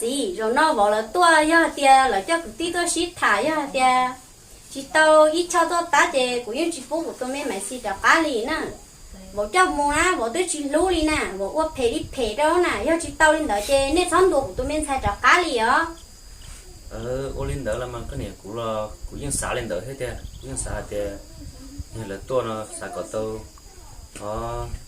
Txiv, zaum no vauv lawv tuaj, yog hais tias lawv coj kwv tij tuaj sib tham, yog hais tias tsis tau ib choj tuaj tab ces kuv yeej tsis pub kuv tus me Maiv Xis rov qab li na. Vauv coj mus na, vauv twb tsis hlub li na, vauv ua phem li phem rau na. Yog tsis tau li ntawd ces nej txhob ntuas kuv tus me ntxhais rov qab li os. Ua li ntawd los mas koj niam, kuv los kuv yeej xav li ntawd thiab tiag, kuv yeej xav hais tias yog lawv tuaj no xav kom tau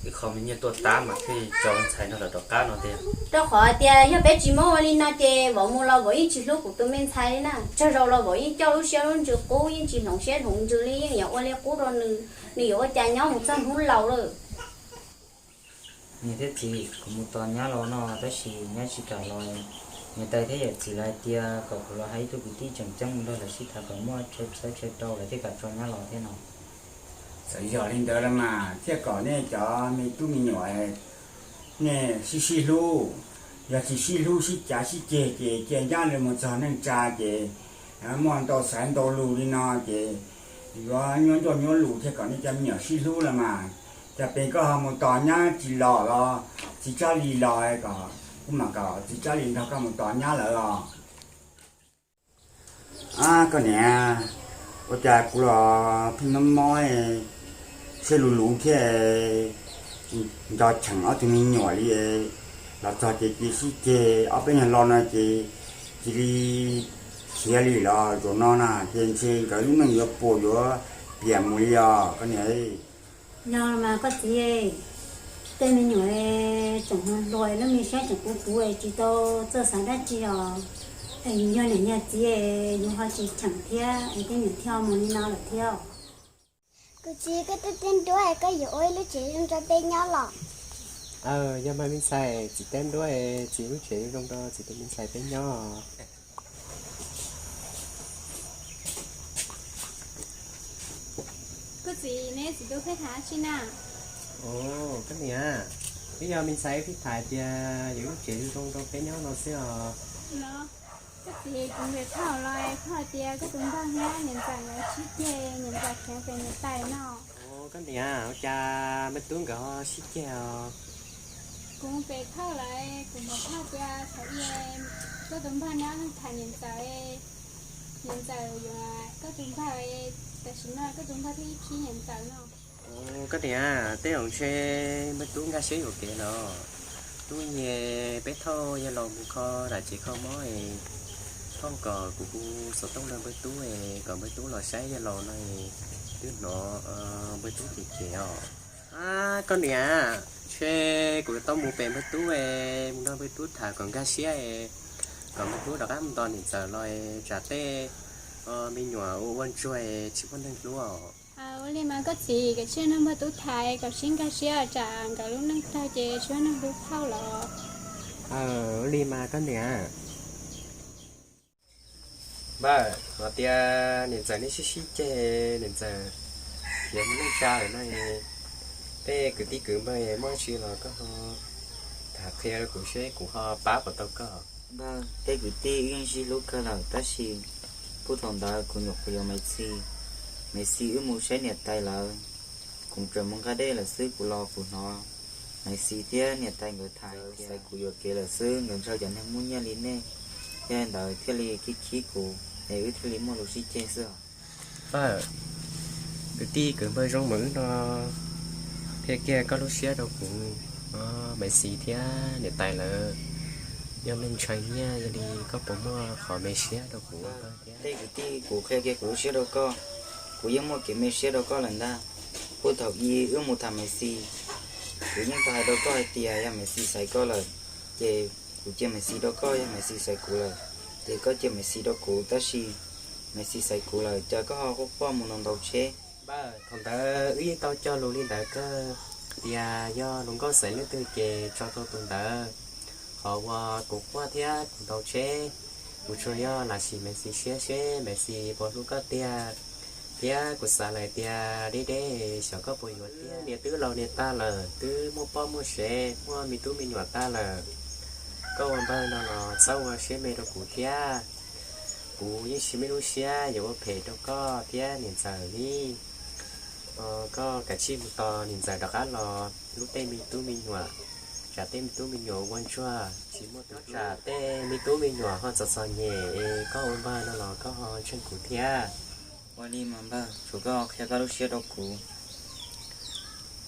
ib qho me nyiaj tuaj tab mas thiaj tso ntxhais no lawm rov qab no tiag. Rau qhov hais tias yog peb tsis muab ua li no ces vauv mus los vauv yeej tsis hlub kuv tus me ntxhais li na. Tsawg zaus los vauv yeej coj lub siab lub ntsws qub, yeej tsis hloov siab hloov ntsws li, yeej yuav ua li qub rau nws, nws yuav ua cas nyob mus txog hnub laus lawm. Niam thiab txiv, kuv mus tos nyab los no tab sis nyab tsis kam los. Niam tais thiab yawm txiv lawv hais tias kom kuv los hais ib tug kwv tij tseem ceeb mus nrog lawv sib tham kom muaj chaw txhawb chaw rau lawv thiaj kam tso nyab los thiab no. Txawm yog li ntawd los mas thiaj kom nej cov me tub me nyuam nej sib sib hlub. Yog tsis sib hlub sib cav sib ceg ces cia nyab li mus txog neej tsa ces muaj ntau xaiv ntau lus li no ces yuav nyuab ncauj nyuab lus thiaj kom nej cov me nyuam sib hlub los mas. Cas pes koj ho mus tos nyab tsis los los txiv Tsab Lis los kom kuv mam kom txiv Tsab Lis nrog koj mus tos nyab lawm os. Ab koj niam, ua cas kuv los pheej mob mob, siab luv luv thiab, nco cheem ob tug me nyuam li. Los txog ces cia sib ceg, ob peb nyuag lo no ces cia li khiav li los zaum no na ces ntshe nkawd lub neej yuav puas yuav piam mus li os koj niam. Yog los mas koj txiv, tej me nyuam tseem hluas hluas, lub me siab tseem puv puv tsis tau txawj xav dab tsi os. Es yus yog niam yog txiv, yus ho tsis cheem thiab es tej me nyuam thiaj mus li no lawm thiab. Kuv txiv, koj twb teb nruab es koj yuav ua ib lub tsev zoo rau peb nyob los? Aw, yog mas me ntxhais, txiv teb nruab es txiv lub tsev zoo rau txiv tus me ntxhais peb nyob. Koj txiv, neb txiv tub pheej tham dab tsi na? Os, koj niam, twb yog me ntxhais wb pheej tham tias yuav ib lub tsev zoo zoo rau peb nyob no xwb os. Koj txiv, kuv nqis thauj los koj hais tias koj tus npawg thiab niam ntxawm nkawd sib ceg, niam ntxawm khiav pem niam tais no. Os, koj niam, ua cas npawg tub nkawd ho sib ceg os? Kuv nqis thauj lawm, kuv nqis thauj tias thaum ub koj tus npawg nyob tham niam ntxawm, niam ntxawm yuav koj tus npawg, tam sim no koj tus npawg twb khib niam ntxawm no. Os, koj niam, tej zaum ntshe npawg tub nkag siab yuam kev los. Tub nyuag peb thauj yawg laus mus kho dab tsi kho mob es thauj kom kuv hu xov tooj rau npawg tub es kom npawg tub los saib yawg laus no es twb hnov npawg tub cem cem os. Ab, koj niam, ntshe kuv tau mus pem npawg tub es mus nrog npawg tub tham kom nkag siab es kom npawg tub rov qab mus nto niam ntxawm los es tsam tej me nyuam ua ua ntsuag es tsis muaj neeg hlub os. Ua li mas koj txiv, kav tsij nrog npawg tub tham kom sib nkag siab tsam nkawd lub neej tag ces tsis muaj neeg hlub thauj los. Ua li mas koj niam. Npawg, hais tias niam ntxawm neb sib sib ceg, niam ntxawm khiav mus neej tsa lawm no, tej kwv tij kwv npawg muaj dab tsi los koj ho tham qhia rau kuv seb kuv ho pab puas tau koj. Npawg, tej kwv tij wb yeej sib hlub kawg lawm tab sis puag thaum ntawd kuv nyuam qhuav yuav Maiv Xis. Maiv Xis wb mus saib niam tais lawv, kuv tseem mus nqa dej lawm xwb kuv los kuv hnov Maiv Xis thiab niam tais nkawd tham tias kuv yuam kev lawm xwb, nkawd ntshaw cov neeg muaj nyiaj li nej, yog li ntawd thiaj li khib khib kuv es wb thiaj li muaj lus sib ceg xwb os. Npawg, kwv tij kwv npawg zoo mas wb no qhia kiag koj lub siab rau kuv. Maiv Xis thiab niam tais lawv yog neeg ntshaw nyiaj, yog li koj puas muaj qhov me siab rau kuv thiab? Tej kwv tij, kuv qhia kiag kuv lub siab rau koj, kuv yeej muaj kev me siab rau koj lawm ntag. Puag thaum ub wb mus tham Maiv Xis, kuv yeej tau hais rau koj hais tias yog Maiv Xis xaiv koj lawm, ces kuv cia Maiv Xis rau koj, yog Maiv Xis xaiv kuv lawm, ces koj cia Maiv Xis rau kuv, tab sis Maiv Xis xaiv kuv lawm, cas koj ho quaj quaj mus ntaus ntaus tsheb? Npawg, thaum ntawd wb yeej tau cog lus li ntawd kawg, tias yog hluas nkauj xaiv leej twg ces tso tau tus ntawd. Qhov uas kuv quaj thiab kuv ntaus tsheb, kuv tsuas yog lam sim Maiv Xis siab seb Maiv Xis puas hlub koj tiag, thiab kuv xav lawm tias deb deb xyov koj puas yuav tiag. Niam twb laus niam tag lawm, twb muaj poj muaj sev, muaj me tub me nyuam tag lawm. Koj ua npawg no los txhob ua siab me rau kuv thiab. Kuv yeej tsis muaj lub siab yuav ua phem rau koj thiab niam ntxawm li. Koj kav tsij mus tos niam ntxawm rov qab los hlub tej me tub me nyuam, Tsam tej me tub me nyuam ua ntsuag tsis muaj tus tsam, tej me tub me nyuam ho txom txom nyem es koj ua npawg no los koj ho tsheej kuv thiab. Ua li mas npawg, tsuav koj qhia koj lub siab rau kuv.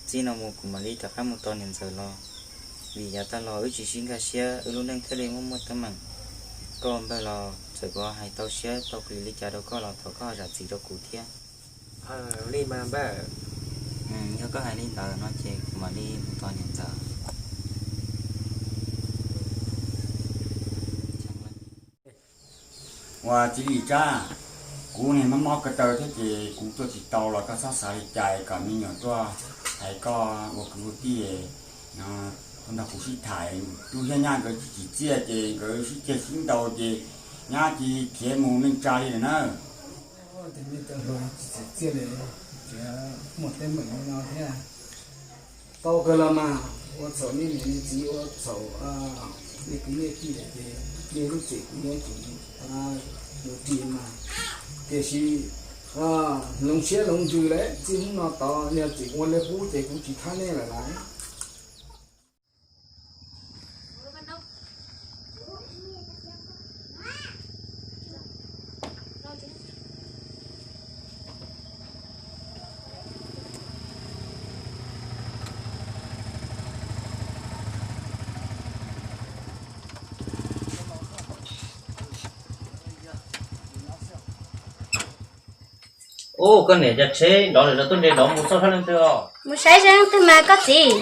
Txij no mus kuv mam li rov qab mus tos niam ntxawm los, vim yav tag los wb tsis sib nkag siab, wb lub neej thiaj li muaj muaj teeb meem. Koj ua npawg los txawm kuv hais tau siab tau qis li cas rau koj los thov koj zam txim rau kuv thiab. Li mas npawg. Yog koj hais li ntawd no ces kuv mam li mus tos niam ntxawm. Ua txiv Lis Tsab, kuv niag mob mob ko taw thiab ces kuv tuaj tsis tau los koj txhob xav li cas kom me nyuam tuaj hais koj ua kwv ua tij, tuaj nrog kuv sib tham. Tub thiab nyab nkawd tsis tsim txiaj ces nkawd sib ceg sib ntaus ces nyab cia khiav mus neej tsa li lawm na. Tsis tsim txiaj li, tseem muaj teeb meem li no thiab. Tau kawg los mas, ua txhaum nej niam nej txiv, ua txhaum nej kwv nej tij lawm ces nej lub txim kuv yuav tsum mus ris mas. Tiam sis hloov siab hloov ntsws lawm, txij hnub no tod yog tseem ua li qub ces kuv tsis thab nej lawm lauj. Ub, koj niam, cov tsheb nrov lawm, tuaj nres nrov mus xauj saib leej twg os. Mus saib saib leej twg mas koj txiv.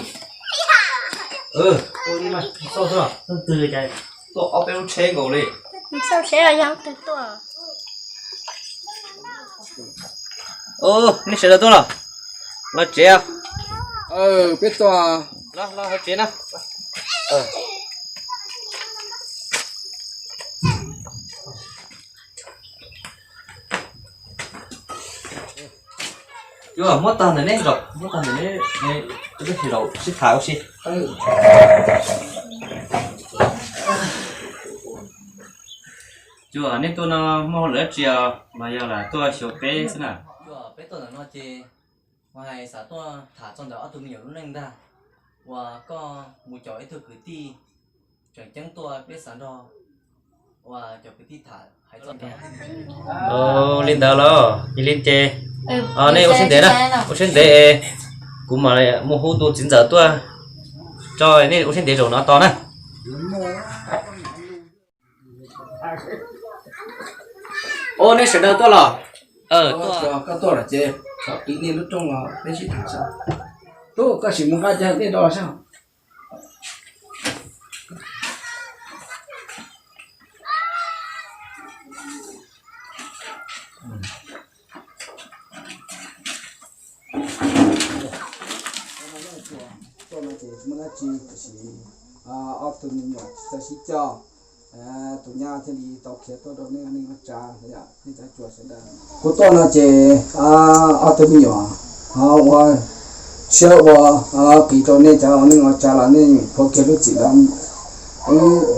Mus xauj xwb, leej twg cas tuaj ob peb lub tsheb nkaus li. Mus xauj saib os, yog leej twg tuaj. Ub, nej sawv daws tuaj los? Los tsev. Peb tuaj. Los, los hauv tsev na. Cuag, muab tag ntawm neb zaum, muab tag ntawm neb, zaum sib tham ua si. Cuag, nej tuaj no muaj hauj lwm dab tsi los yog lam tuaj xyuas peb xwb na? Cuag, peb tuaj ntawm no ces uas hais xav tuaj tham txog ntawm ob tug me nyuam lub neej ntag, uas koj mus caum ib tug kwv tij tseem ceeb tuaj, peb xav nrog uas cov kwv tij tham hais txog ntawm. Li ntawd los cia li ces nej ua siab ntev na, ua siab ntev es kuv mam mus hu tus txiv ntxawm tuaj tso, nej ua siab ntev zaum no tos na. Ub, nej sawv daws tuaj los? Koj tuaj lawm ces thov qiv nej lub rooj los peb sib tham saib. Tub, koj sim mus nqa cov nej do saib. Tuaj no ces tsis muaj dab tsi tiam sis ob tug me nyuam tsis txawj sib coj, tus nyab thiaj li tau khiav tuaj rau nej neej ua tsav, nej cov cuas sawv daws. Kuv tuaj no ces ob tug me nyuam ua siab ua qiv rau nej cov neej ua tsav los nej phuav kiag lub txim los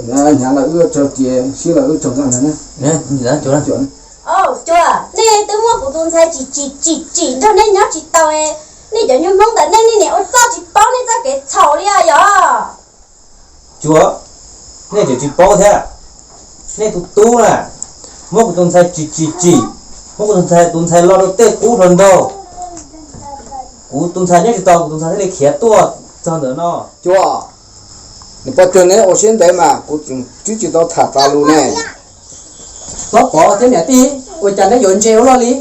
wb hnyav los wb tsaug, ris siab los wb tsaug zog ntag na. Cuas, nej twb muab kuv tus ntxhais tsim tsim tsim tsim nrog nej nyob tsis tau, nej cov nyuag Hmoob ntawm nej, nej niam ua txuj tsis paub nej txoj kev txhaum li os yog? Cuas, nej tseem tsis paub thiab. Nej tus tub na, muab kuv tus ntxhais tsim tsim tsim, muab kuv tus ntxhais, tus ntxhais los rau tej qub hluas nraug. Kuv tus ntxhais nyob tsis tau, kuv tus ntxhais thiaj li khiav tuaj txog ntawm no. Cuas, nws poj cuag neb ua siab ntev mas kuv twb tsis tau tham tas lus ne. Txhob pov thiab niam tij, ua cas neb yuav ntse ua luaj li?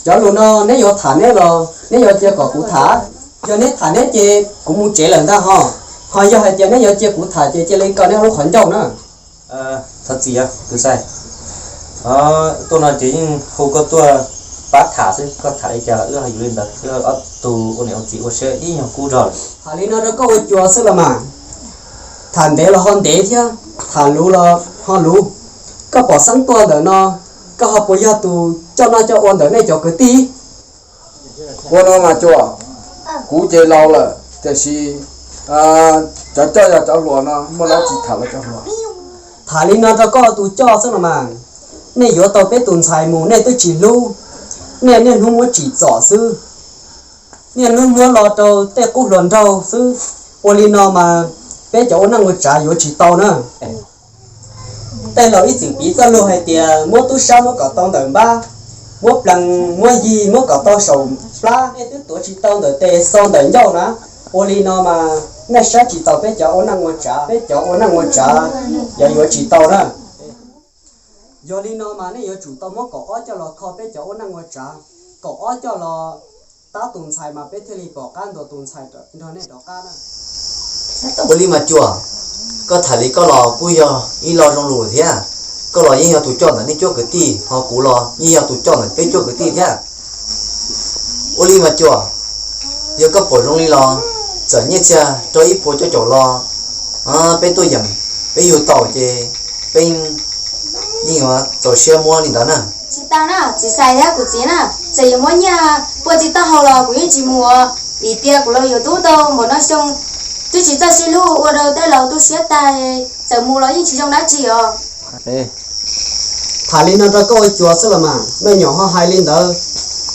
Cov lus no neb yuav tham neb los neb yuav cia kom kuv tham? Yog neb tham neb ces kuv mus tsev lawm ntag ho. Ho yog hais tias neb yuav cia kuv tham ces cia li kaw neb lub qhov ncauj na. Thov txim tus ntxhais, tuaj no ces yeej hu koj tuaj pab tham xwb, koj tham li cas los wb ho yuav li ntawd, wb ob tug ua niam ua txiv ua siab ib nyuag kub zog lawm. Tham li no rau koj ua cuas xwb los mas. Tham ntev los ho ntev thiab, tham luv los ho luv. Koj pom xeeb tuaj ntawm no, koj ho puas yog tus coj noj coj ua ntawm nej cov kwv tij? Ua no mas cuas, kuv ces laus lawm tiam sis cov coj yog cov hluas no, muaj dab tsi tham los cov hluas. Tham li no rau koj tus coj xwb los mas. Nej yuav tau peb tus ntxhais mus nej twb tsis hlub, nej niaj hnub muab tsim txom xwb. Niaj hnub muab los rau tej qub hluas nraug xwb. Ua li no mas peb cov ua neej ua tsav yuav tsis tau na. Tej laus ib txwm piv txoj lus hais tias muab tub sab muab kom tau ntawm npab, muab plees muab yig muab kom tau saum plab, nej twb tuav tsis tau ntawm tes xo ntawm ncauj na. Ua li no mas nej saib tsis taus peb cov ua neej ua tsav, peb cov ua neej ua tsav yuav yuav tsis tau na. Yog li no mas nej yuav tsum tau muab kaum ob coj los kho peb cov ua neej ua tsav, kaum ob coj los tab tus ntxhais mas peb thiaj li pom qab ntuas tus ntxhais nrog nej rov qab na. Ua li mas Cuas, koj tham li koj los kuj yog ib lo zoo lus thiab. Koj los yeej yog tus coj ntawm nej cuab kwv tij, ho kuv los yeej yog tus coj ntawm peb cuab kwv tij thiab. Ua li mas Cuas, yog koj pom zoo li los, txawm nyiaj txiag rau ib puas coj caum los, peb tuaj yeem, peb yug tau ces peb yeej yuav txaus siab muab li ntawd na. Tsis tau na, txiv Xais thiab kuv txiv na, txawm yuav muab nyiaj puas tsis tau hau los kuv yeej tsis mus, vim tias kuv los yuav tub tau npaum no xyoo, twb tsis txawj sib hlub, ua rau tej laus tu siab tag, txawm mus los yeej tsis zoo dab tsi os. Tham li no rau koj ua Cuas xwb los mas, me nyuam ho hais li ntawd.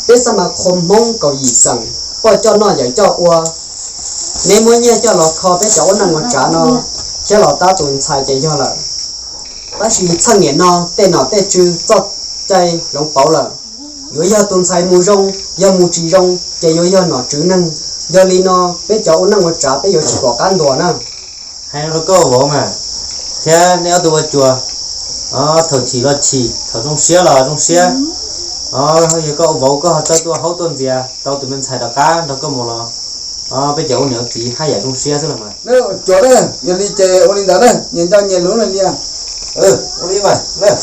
Peb xab mas qhua Hmoob kaum yim xeem, poj coj noj yawm coj ua. Neb muab nyiaj coj los kho peb cov ua neej ua tsav no, thiab los tab tus ntxhais ces yog lawm. Tab sis txheej niam no tej nom tej tswv txoj cai hloov pauv lawm. Yuav yog tus ntxhais mus zoo, yog mus tsis zoo ces yuav yog nom tswv neeg. Yog li no peb cov ua neej ua tsav peb yuav tsis pom qab ntuas na. Hais no rau koj ua vauv mas, thiab neb ob tug ua Cuas, thaum chim los chim, thaum zoo siab los zoo siab. Yog koj ua vauv koj ho txawj tuaj haub tuaj ntxias tau tus me ntxhais rov qab nrog koj mus los, peb cov ua niam ua txiv haj yam zoo siab xwb los mas. Cuas na, yog li ces ua li ntawd na, nyias nco nyias lus na li. Ua li mas, los,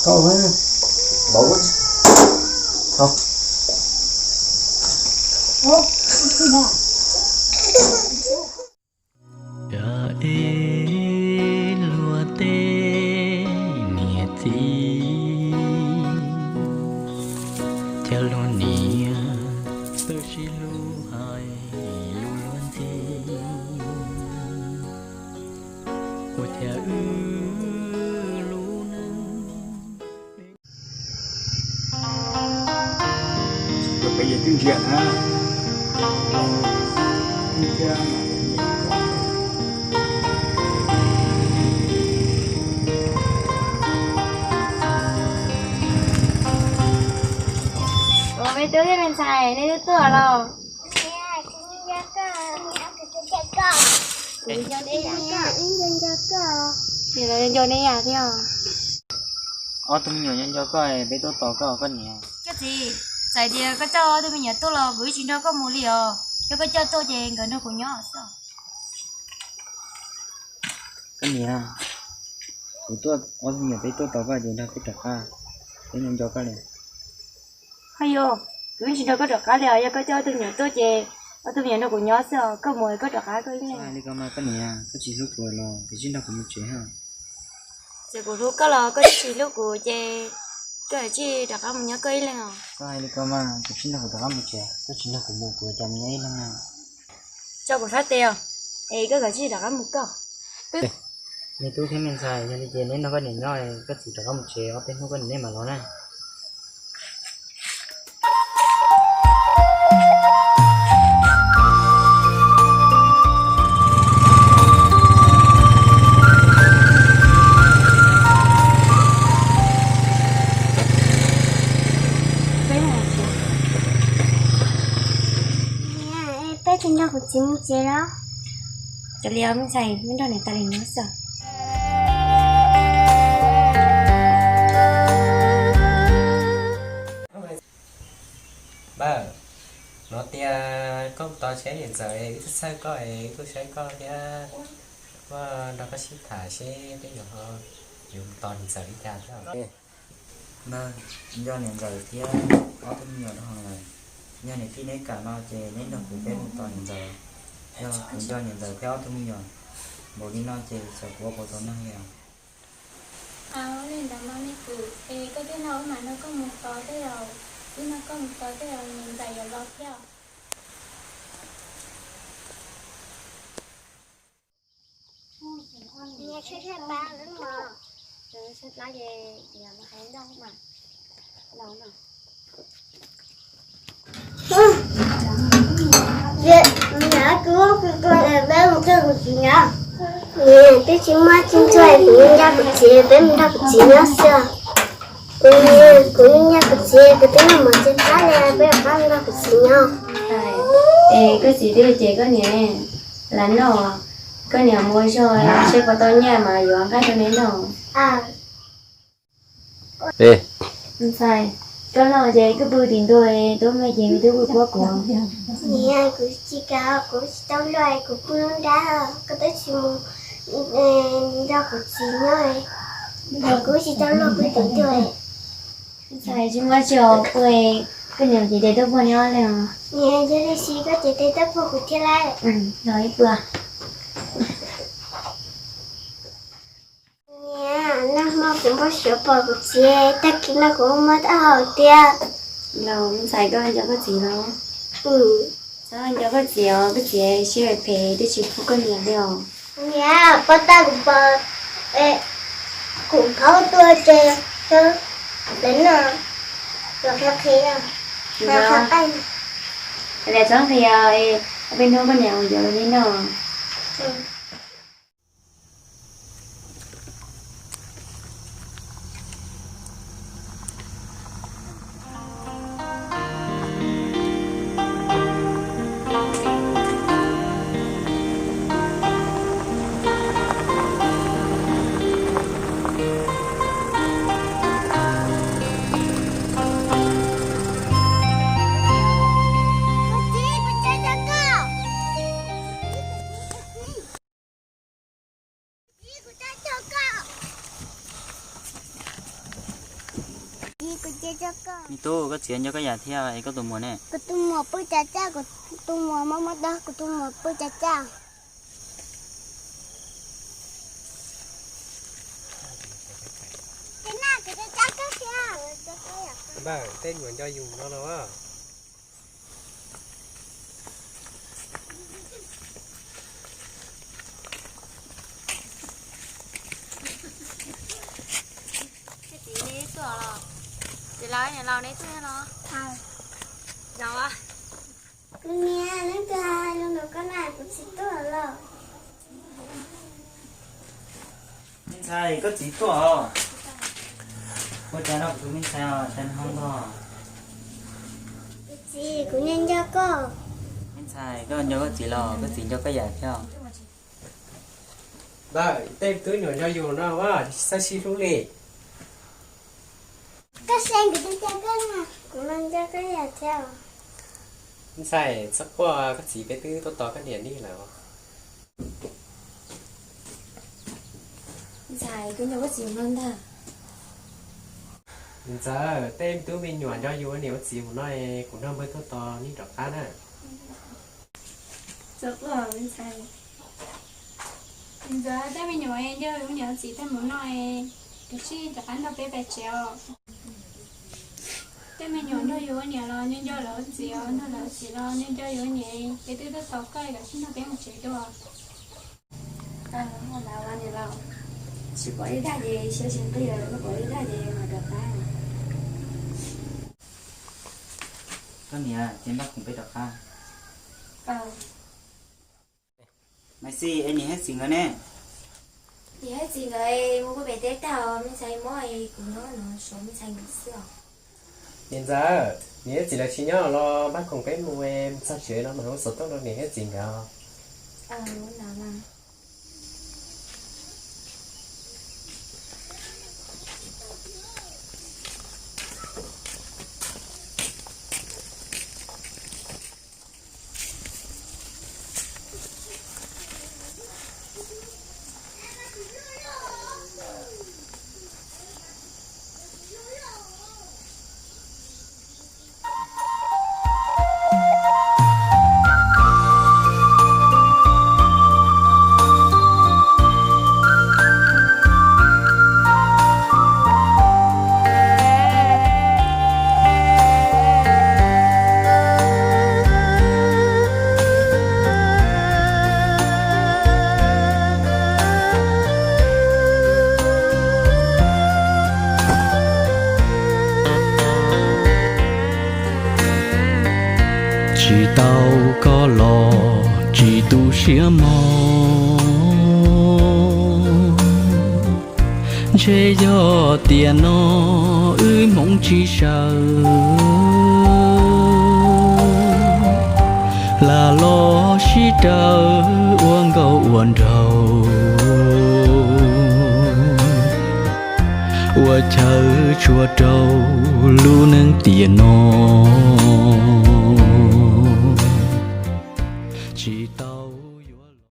cawv cawv, vauv. Cov ej luag tej niam txiv, cov luag niam txawj sib hlub hais lus luag ntxhi, ua cas wb lub neej. Peb yog twb ntsia na. Ua me tub thiab me ntxhais, nej twb tuaj los? Kuv nco nej yam, nco nej yam thiab. Ob tug me nyuam nco nco koj, peb tuaj tos koj, koj niam. Koj txiv, txawm tias koj coj ob tug me nyuam tuaj los kuv yeej tsis nrog koj mus li os. Yog koj coj tuaj ces nkawd nrog kuv nyob xwb. Koj niam, kuv tuaj, ob tug me nyuam peb tuaj tos koj ces nrog peb rov qab, peb nco nco koj li. Haj yog, kuv yeej tsis nrog koj rov qab li os. Yog koj coj ob tug me nyuam tuaj ces ob tug me nyuam nrog kuv nyob xwb os, koj mus koj rov qab koj ib leeg. Hais li ko mas koj niam, koj tsis hlub kuv los kuv tsis nrog kuv mus tsev os. Txawm kuv hlub koj los koj tsis hlub kuv ces koj tsis rov qab mus nyob koj ib leeg os. Koj hais li ko mas kuv tsis nrog kuv rov qab mus tsev, koj tsis nrog kuv mus kuv cas mus nyob ib leeg na. Tso kuv sab tes os, es koj kav tsij rov qab mus koj. Me tub thiab me ntxhais, yog li ces neb nrog koj niam nyob, koj txiv rov qab mus tsev, ob peb hnub koj niam nej mam los na. Peb tsis nrog kuv txiv mus tsev los? Cov li me ntxhais, neb nrog niam tais li nyob xwb. Npawg, no tias koj mus tos saib niam ntxawm, wb tuaj txhawj koj, wb tuaj saib koj thiab, wb nrog koj sib tham seb peb yuav, yuav mus tos niam ntxawm li cas thiab. Npawg, nco niam ntxawm thiab ob tug me nyuam rau hauv lawm. Yog niam tij neb kam no ces neb nrog kuv peb mus tos niam ntxawm. Yog kuv nco niam ntxawm thiab ob tug me nyuam npaum li no ces xyov kuv ua puas tau neeg li os. Ua li ntawd mas me kwv, es koj coj no wb mam nrog koj mus tos tej zaum, wb nrog koj mus tos tej zaum niam ntxawm yuav los thiab. Peb mus nrog kuv txiv nyob. Niam, twb tsis muaj tsis ntsuag, kuv nco kuv txiv, peb mus nrog kuv txiv nyob xwb. Kuv, kuv nco kuv txiv, kuv twb noj mov tsis txhob li, peb rov qab mus nrog kuv txiv nyob. Es koj txiv twb ces koj niam, lam noj, koj niam mus ua zog seb puas tau nyiaj mas yuav nqaij rau neb noj. Ntxhais, koj noj ces koj pw tim ntua, tuaj me ces twb pw puab kuv. Niam, kuv tsis kam, kuv tsis tau luag, kuv pw lub nrab, koj twb tsis mus nrog kuv txiv nyob, kuv tsis tau luag pw tim ntua. Ntxhais, tsis muaj tsis pw, koj niam ces tes tuaj puag nyob li os. Niam, yog li sis koj ces tes tuaj puag kuv thiab lauj. Los ib pw. Niam, nag hmo kuv npau suav pom kuv txiv, tag kis no kuv muaj taub hau tiag. Los me ntxhais, koj nco koj txiv los? Txhob nco koj txiv os, koj txiv siab phem twb tsis pub koj niam li os. Niam, pov tag kuv pom, kuv qhaub tuaj ces lawv noj, los qhia qhia, qhia qhia qaij. Niam txhob qhia, peb hnub koj niam mus yuav li noj. Me tub, koj txiv nco koj yam thiab es koj tus muam ne? Kuv tus muam pw tsav tsaj, kuv tus muam mob mob tag, kuv tus muam pw tsav tsaj. Npawg, tej nyuam nco yus no los. Txiv, neb tuaj los? Txiv laus, niam laus, neb tuaj los? Kuv niam, neb twb hais los ntawm koj na, kuv txiv tuaj lawm. Me ntxhais, koj txiv tuaj os. Ua cas no kuv tus me ntxhais os, cas nws ho ntog? Kuv txiv, kuv nco nco koj. Me ntxhais, koj nco koj txiv los koj txiv nco koj yam thiab? Ntawd tej tub nyuam nco yus no as, tsis txawj sib hlub li. Koj saib kuv tus ntxhais, kuv mas nco koj yam thiab. Ntxhais, txhob quaj, koj txiv peb twb tuaj tos koj niam lig lawm. Ntxhais, koj nco koj txiv no ntag. Ntxawm, tej tub me nyuam nco yus niam ua txiv mus no, kuv nrog npawg tuaj tos neb rov qab na. Ntxawm, tej me nyuam nco yus niam ua txiv tag mus no, kav tsij rov qab nrog peb pais tsev os. Tej me nyuam nrog yus ua niam los nco nco lawv ua txiv os, nrog lawv ua txiv los nco nco yus ua niam, peb twb tuaj tos koj, kav tsij nrog peb mus tsev dua. Tsis pom ib dag ces siab tsis nqig lawm, pom ib dag ces mam rov qab. Koj niam, ces npaj khoom peb rov qab. Maiv Xis, es niam thiab txiv nkawd ne? Niam thiab txiv nkawd mus puag pem teb tag, me ntxhais mob es kuv nyob no saum me ntxhais nkawd xwb os. Niam ntxawm, niam thiab txiv lawv tsis nyob los npaj khoom peb mus, mus txog tsev no mam hu xov tooj rau niam thiab txiv nkawd. Tsis tau koj los Tsis tu siab mog, ntshe yog tiam no wb hmoov tsis sawv, lam los sib raws ua nkauj ua nraug, ua chaw tshua rau lub neej tiam no.